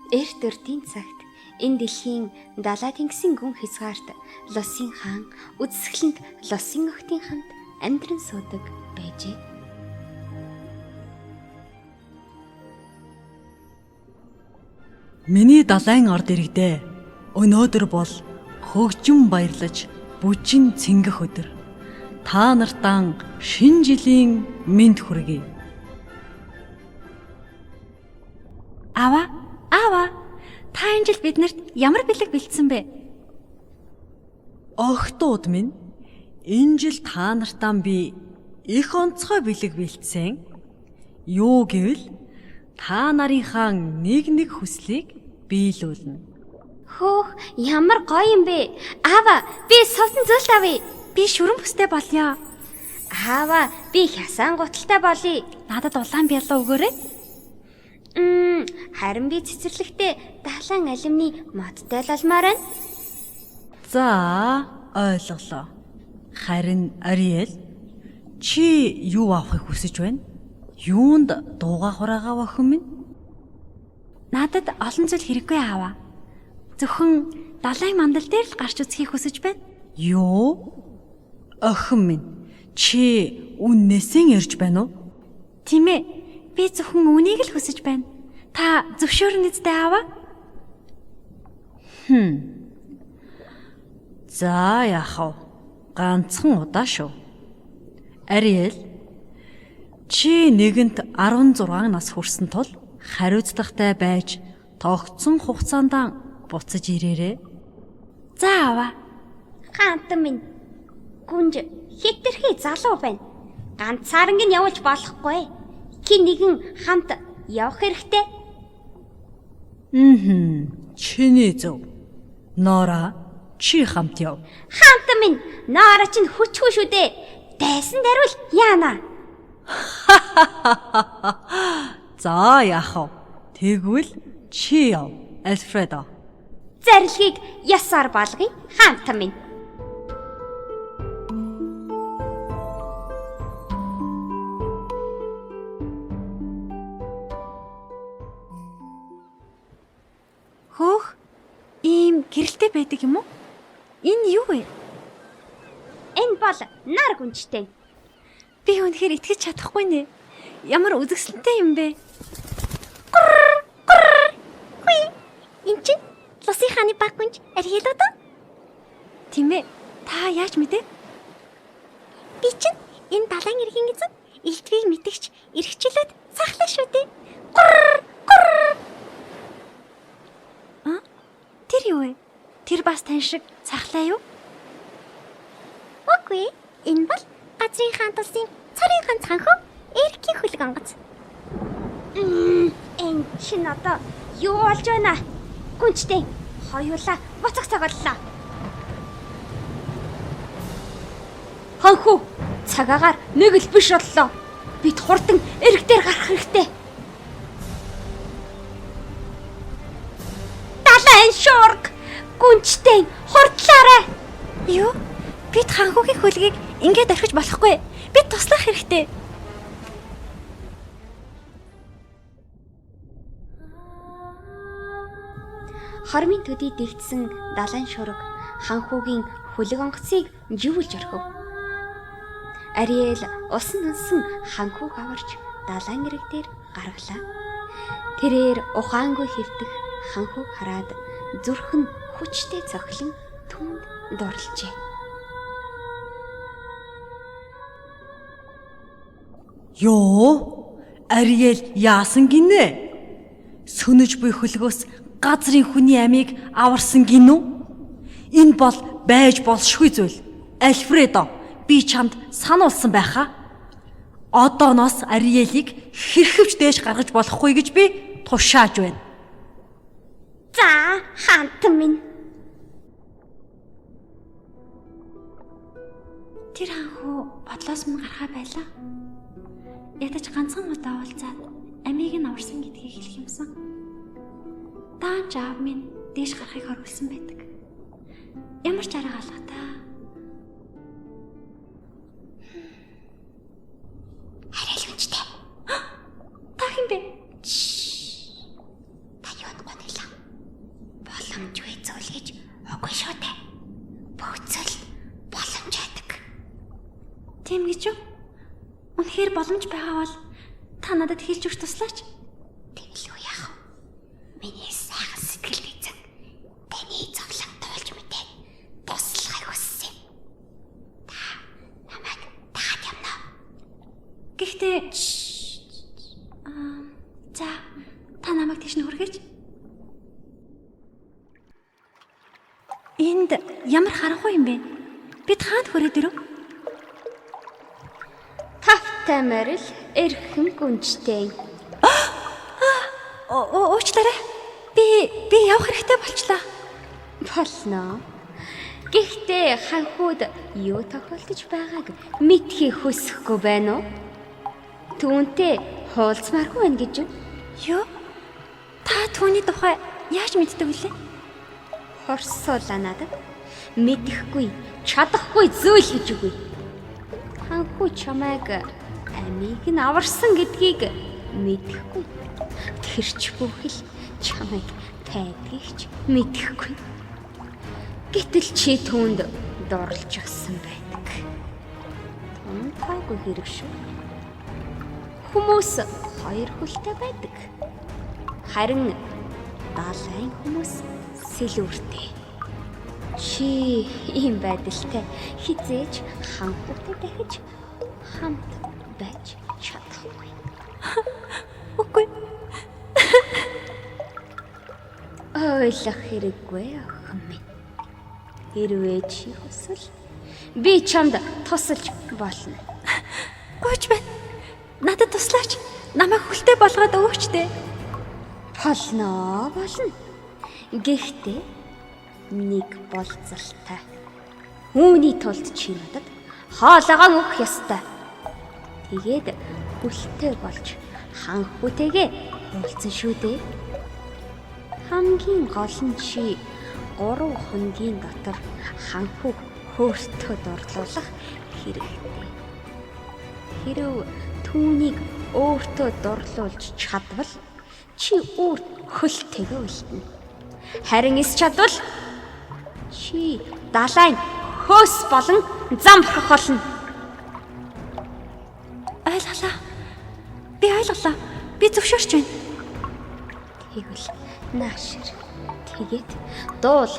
Эрт өртийн цагт энэ дэлхийн далай тэнгисийн гүн хязгаарт Лусын хаан үзэсгэлэнт Лусын охидын хамт амьдран суудаг байжээ. Миний далайн орд иргэдээ. Өнөөдөр бол хөгжин баярлаж бүжин цэнгэх өдөр. Та нартаа шинэ жилийн мэнд хүргэе. Аваа, аава. Та энэ жил биднэрт ямар бэлэг бэлдсэн бэ? Охтууд минь, энэ жил та нартаа би их онцгой бэлэг бэлдсэн. Юу гэвэл та нарынхаа нэг нэг хүслийг биелүүлнэ. Хөөх, ямар гоё юм бэ? Аава, би сувсан зүйлт авъя. Би шүрэн бүстэй болъё. Аава, би хясаан гуталтай болъё. Надад улаан бялуу өгөөрэй. Харин би цэцэрлэгтээ далайн алимны модтой л олмоор байна. За, ойлголоо. Харин Ариэл, чи юу авахыг хүсэж байна? Юунд дууга хураагаа охин минь? Надад олон зүйл хэрэггүй аава. Зөвхөн далайн мандал дээр л гарч үзхийг хүсэж байна. Юу? Охин минь, чи үннээсээ ирж байна уу? Тийм ээ. Би зөвхөн үүнийг л хүсэж байна. Та зөвшөөрнө үстэй аава? За, яах вэ? Ганцхан удаа шүү. Ариэл, чи нэгэнт 16 нас хүрсэн тул хариуцлагатай байж тогтсон хугацаанд буцаж ирээрэй. За аава. Хаантан минь гүнж хэтэрхий залуу байна. Ганцаарнг нь явуулж болохгүй. Хин нэгэн хамт явах хэрэгтэй. Чиний зөв. Нора, чи хамт яв. Хаантан минь Нора чинь хүчгүй шүү дээ. Дайсан даруул яана. За, яах вэ? Тэгвэл чи яв, Альфредо. Зарилгийг ясаар болгоё. Хаантан минь. Хөөх, ийм гэрэлтэй байдаг юм уу? Энэ юу вэ? Энэ бол нар гүнжтэй. Би үнэхээр итгэж чадахгүй нэ. Ямар үзэсгэлэнтэй юм бэ? Хүй. Эн чинь Лусын хааны баг гүнж Ариэл одоо. Тийм ээ. Та яаж мэдээ? Би чинь энэ далайн эргийн эзэн элдвийг мэдгч эрхчлөөд цахлаа шүү дээ. Тэр юу вэ? Тэр бас тань шиг цахлаа юу? Үгүй. Энэ бол газрын хаан тулсын цорын ганц ханхуу Эркийн хөлөг онгоц. Энэ чинь одоо юу болж байна? Гүнжтэй хоёулаа буцах цаг боллоо. Ханхүү цагаагаар нэг л биш боллоо. Бид хурдан эрэг дээр гарах хэрэгтэй. Далайн шуурга гүнжтэй хурдлаарай. Юу? Бид ханхүүгийн хөлгийг ингээд орхиж болохгүй. Бид туслах хэрэгтэй. Хормын төдий дэгдсэн далайн шуурга ханхүүгийн хөлөг онгоцыг живүүлж орхив. Ариэл усан үнсэн ханхүүг аварч далайн эрэг дээр гаргалаа. Тэрээр ухаангүй хэвтэх ханхүүг хараад зүрх нь хүчтэй цохилон түүнд дурлжээ. Юу? Ариэл яасан гинэ? Сөнөж буй хөлгөөс газрын хүний амийг аварсан гинүү? Энэ бол байж болшгүй зүйл. Альфредо, би чамд сануулсан байхаа. Одооноос Ариэлийг хэрхэвч дээш гаргаж болохгүй гэж би тушааж байна. За, хаантан минь. Тэр ханхүү бодлоос мөн гарахаа байлаа. Ядаж ганцхан удаа уулзаад амийг нь аварсан гэдгийг хэлэх юмсан. Даанч аав минь дээш гарахыг хориглосон байдаг. Ямар ч арга алга та. Арай л хүчтэй. Та хэн бэ? Та юунд гониглаа? Тийм гэж юу? Үнэхээр боломж байгаа бол та надад хэлж өгч туслаач. Тэгэлгүй яах вэ? Миний сайхан сэтгэл эзэн таны зовлон туулж мэдээд туслахыг хүссэн юм. Та намайг дагаад явна. Гэхдээ за та намайг тийш нь хүргээч. Энд ямар харанхуй юм бэ? Бид хаана хүрээд ирэв? Тавтай морил эрхэн гүнжтэй. Уучлаарай. Би явах хэрэгтэй болчлаа. Болно. Гэхдээ ханхууд юу тохиолдож байгааг мэдхийг хүсэхгүй байна уу? Түүнтэй хуулцмааргүй байна гэж юу? Юу? Та түүний тухай яаж мэддэг вүлээ? Хорсуулаа надад. Мэдэхгүй, чадахгүй зүйл гэж үгүй. Ханхүү чамайг амийг нь аварсан гэдгийг мэдэхгүй. Тэрч бүхэл чамайг тайдгийг ч мэдэхгүй. Гэтэл чи түүнд дурлжсэн байдаг. Тунтайгүй хэрэг шүү. Хүмүүс хоёр хөлтэй байдаг. Харин далайн хүмүүс сэлүүртэй. Чи ийм байдалтай хизээж ханхуутай дахиж хамт байж чадахгүй. Үгүй. Ойлгох хэрэггүй охин минь. Хэрвээ чи хүсвэл би чамд тусалж болно. Гүйч байна. Надад туслаач. Намайг хүлтэй болгоод өгөөч дээ. Болно, болно. Гэхдээ нэг болцолтой. Үүний тулд чи надад хоолойгоо өгөх ёстой. Тэгээд хүлтэй болж ханхүүтэйгээ уулзсан шүү дээ. Хамгийн гол нь чи 3 хоногийн дотор ханхүүг хөөртөө дурлуулах хэрэгтэй. Хэрв түүнийг өөртөө дурлуулж чадвал чи өөр хөлтэйгээ үлдэнэ. Харин эс чадвал чи далайн хөөс болон зам борхох болно. Ойлголоо. Би ойлголоо. Би зөвшөөрч байна. Тэгвэл наашир. Тэгээд дуул.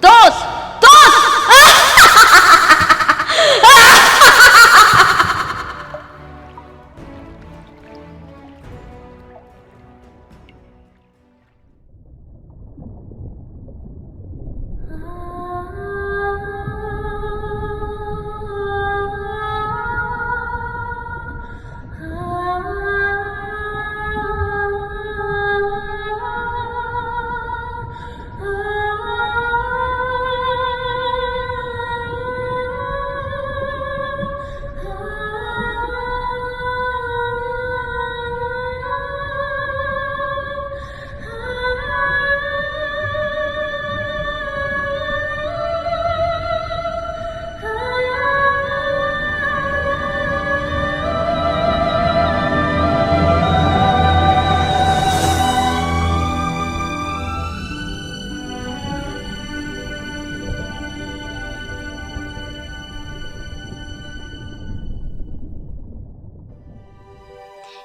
Дуул. Дуул.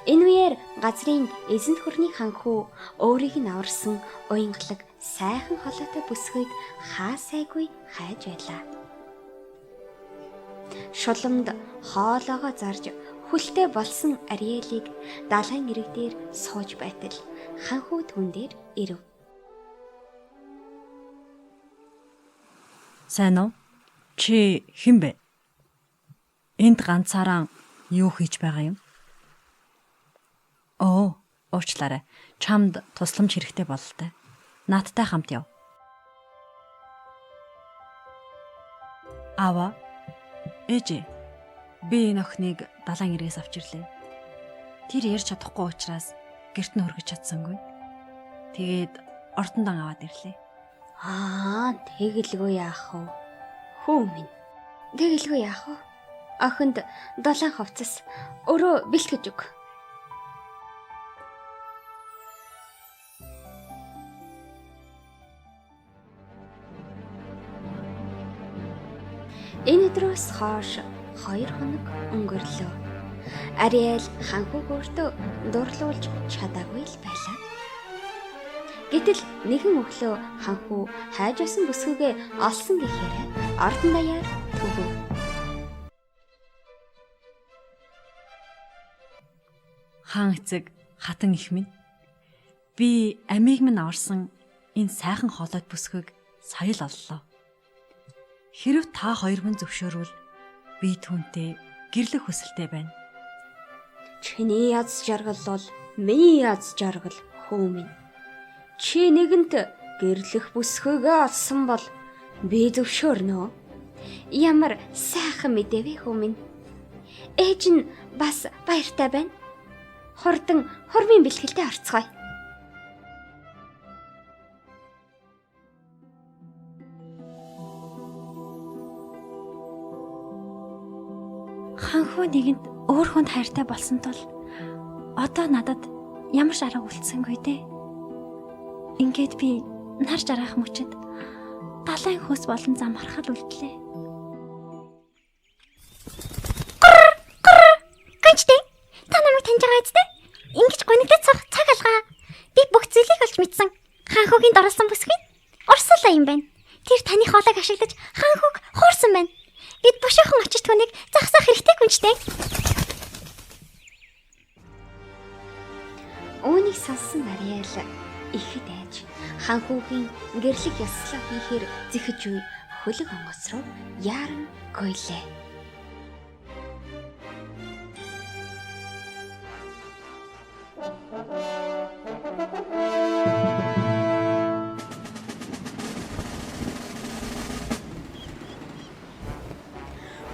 Энэ үеэр газрын эзэнт хөрний ханхүү өөрийг нь аварсан уянгалаг сайхан холоотой бүсгүйг хаа сайгүй хайж байлаа. Шуламд хоолоогоо зарж хүлтэй болсон Ариэлийг далайн эрэг дээр сууж байтал ханхүү түн дээр ирэв. Сайн уу? Чи хэн бэ? Энд ганцаараа юу хийж байгаа юм? Оо, уучлаарай. Чамд тусламж хэрэгтэй бололтой. Надтай хамт яв. Аава. Ээжээ. Би энэ охиныг далайн эргээс авч ирлээ. Тэр ярьж чадахгүй учраас гэрт нь хүргэж чадсангүй. Тэгээд ортондан аваад ирлээ. Аа, тэгэлгүй яах вэ? Хүү минь. Тэгэлгүй яах вэ? Охинд долоон хувцас өөрөө бэлтгэж өг. Энэ өдрөөс хойш 2 хоног өнгөрлөө. Ариэл ханхүүг өөртөө дурлуулж чадаагүй л байлаа. Гэтэл нэгэн өглөө ханхүү хайж байсан бүсгүйгээ олсон гэх яриа ордон даяар төвөв. Хаан эцэг хатан их минь, би амийг минь аварсан энэ сайхан хоолойт бүсгүйг сая л оллоо. Хэрв та хоёр минь зөвшөөрвөл би түүнтэй гэрлэх хүсэлтэй байна. Чиний аз жаргал бол миний аз жаргал хүү минь. Чи нэгэнт гэрлэх бүсгүйгээ олсон бол би зөвшөөрнө. Ямар сайхан мэдээ вэ хүү минь. Ээж нь бас баяртай байна. Хурдан хурмын бэлтгэлдээ орцгоё. Ханхүү нэгэнд өөр хүнд хайртай болсон тул одоо надад ямар ч арга үлдсэнгүй дээ. Ингээд би нар жаргах мөчөд далайн хөөс болон замхархал үлдлээ. Гүнжтэй, та намайг таньж байгаа биз дээ? Ингэж гонигдож суух цаг алгаа. Би бүх зүйлийг олж мэдсэн. Ханхүүгийн дурласан бүсгүй Урсула юм байна. Тэр таны хоолойг ашиглаж ханхүүг хуурсан байна. Бид бушуухан очиж түүнийг загсаах хэрэгтэй гүнжтэй. Үүнийг сонссон Ариэл ихэд айж ханхүүгийн гэрлэх ёслоо хийхээр зэхэж буй хөлөг онгоц руу яаран гойлээ.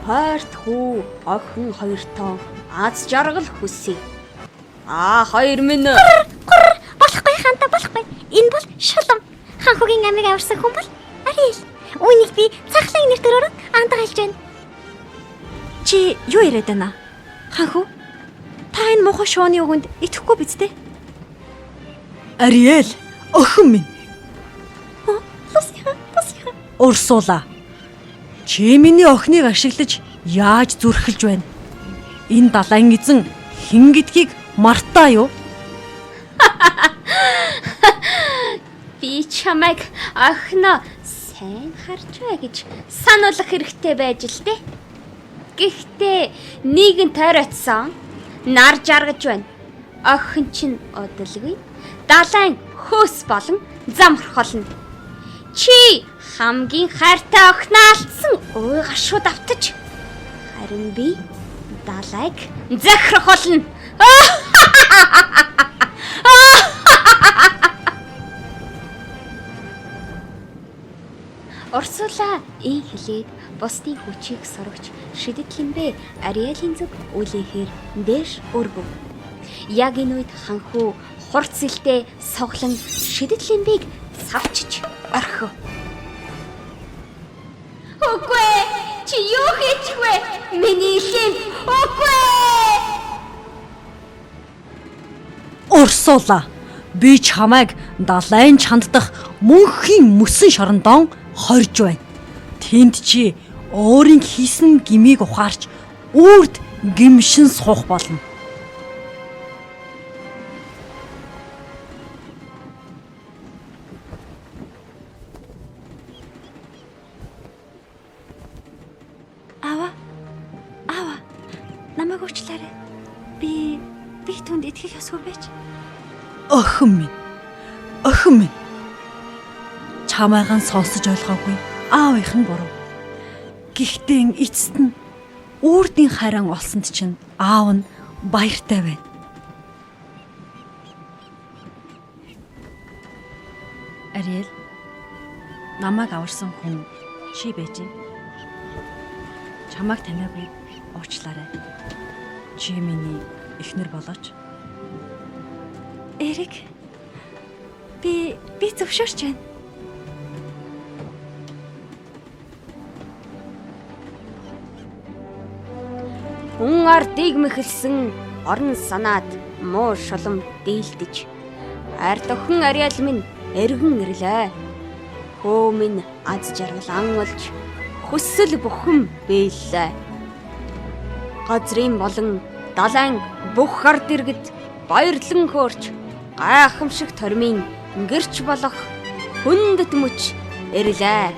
Хайрт хүү охин хоёртоо аз жаргал хүсье. Аа хоёр минь Болохгүй ханта болохгүй. Энэ бол шулам. Ханхүүгийн амийг аварсан хүн бол Ариэл. Үүнийг би цахлан нэр төрөөр андгаалж байна. Чи юу яриад байна? Ханхүү, та энэ муухай шууны үгэнд итгэхгүй биз дээ? Ариэл, охин минь. Лусиха, Лусиха. Урсула. Чи миний охиныг ашиглаж яаж зүрхэлж байна? Энэ далайн эзэн хэн гэдгийг мартаа юу? Би чамайг охиноо сайн харж бай гэж сануулах хэрэгтэй байж л дээ. Гэхдээ нийгэн тойроцсон нар жаргаж байна. Охин чинь удалгүй далайн хөөс болон замхрах болно. Чи хамгийн хайртай охиноо алдсан уй гашууд автаж харин би далайг захирах болно. Урсула ийн хэлээд бусдын хүчийг сурагч шидэтлэнбэ Ариэлийн зүг үлээхээр дээш өргөв. Яг энэ үед ханхүү хурц зэлтэй суглан шидэтлэнбийг савчиж орхив. Үгүй ээ, чи юу хийчих вэ? Миний илэм үгүй ээ. Урсула, би чамайг далайн чанддах мөнхийн мөсөн шорондон хорж байна. Тэнд чи өөрийн хийсэн гмийг ухаарч үрд гимшин суух болно. Аава. Аава. Намайг уучлаарай. Би түүнд итгэх ёсгүй байж. Охин минь. Охин минь. Чамайг нь сонсож ойлгоогүй аавынх нь буруу. Гэхдээ эцэст нь үрдийн хайран олсонд чинь аав нь баяртай байна. Ариэл, намайг аварсан хүн чи байж. Чамайг таниагүй уучлаарай. Чи миний эхнэр болооч. Эрик, би зөвшөөрч байна. Хүн ардыг мэхэлсэн орон санаад муу шулам дийлдэж ард охин Ариэл минь эргэн ирлээ. Хөө минь аз жаргал ан олж хүсэл бүхэн биеллээ. Газрын болон далайн бүх ард иргэд баярлан хөөрч гайхамшиг тормын гэрч болох хүндэт мөч ирлээ.